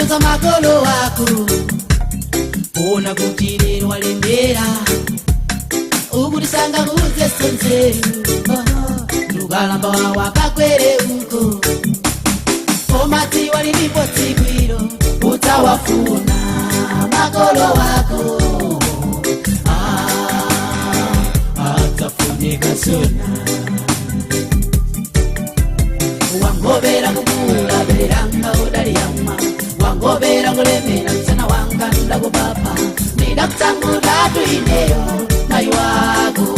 Kunyoza makolo wako, ona kuti lero walembera, ukutisanga kuze sonzeru lukalamba wakakwere uko omati walilipo tsikwiro utawafuna makolo wako. Atafunika sona wangobera kukula beranga udaliyama wangobera kulemera msana wanga ndakupapa ndidakutangula tuineyo mayi wako.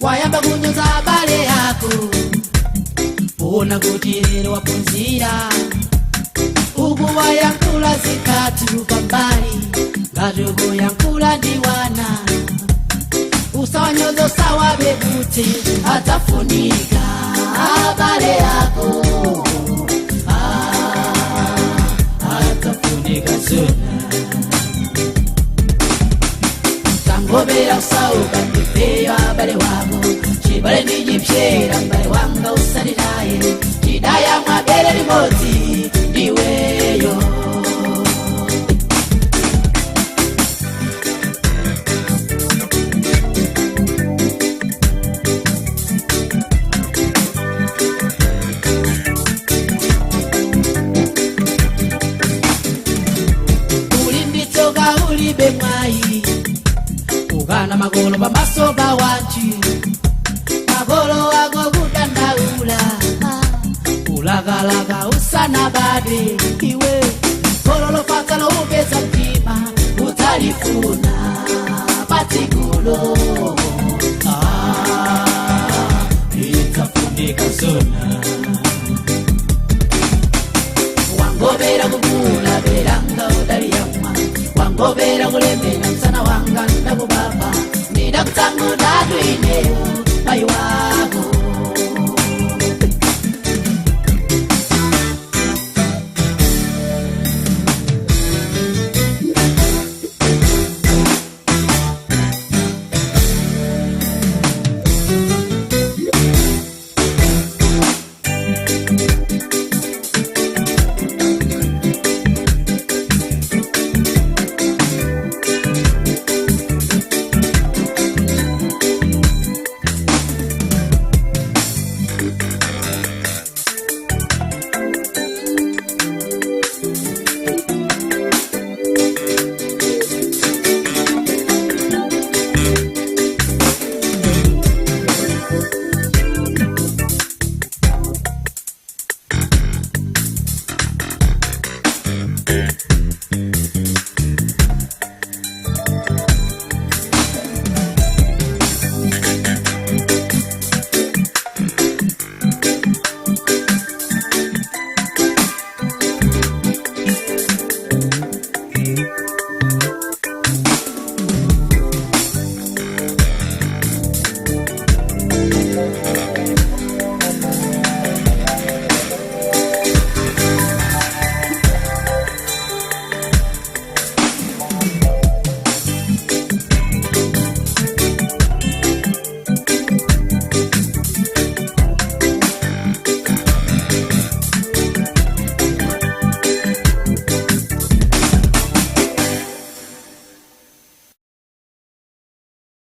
Wayamba kunyoza abale yako, ona kuti lero waphunzira, ukuwayankhula zikathu pambali ngati ukuyankhula ndi wana, usawanyoza usawabe kuti adzafunika abale yako. Adzafunika zona tangobera usauka ndifeyo abale wako chibale ndi chipyera mbale wanga usali naye chidaya mwabere limodzi ndiweyo. Uli nditsoka ulibe mwayi ukana makolo pamaso pa wanthu makolo ako kudandaula ulakalaka usanabadwe iwe kholo lopatsa lowupeza mtima udzalifuna patsikulo. Idzafunika zona wangobera kukula beranga udaliyamwa wangobera kulemera msana wanga ndakupapa ndidakutsanguda tuineyo mayi wako.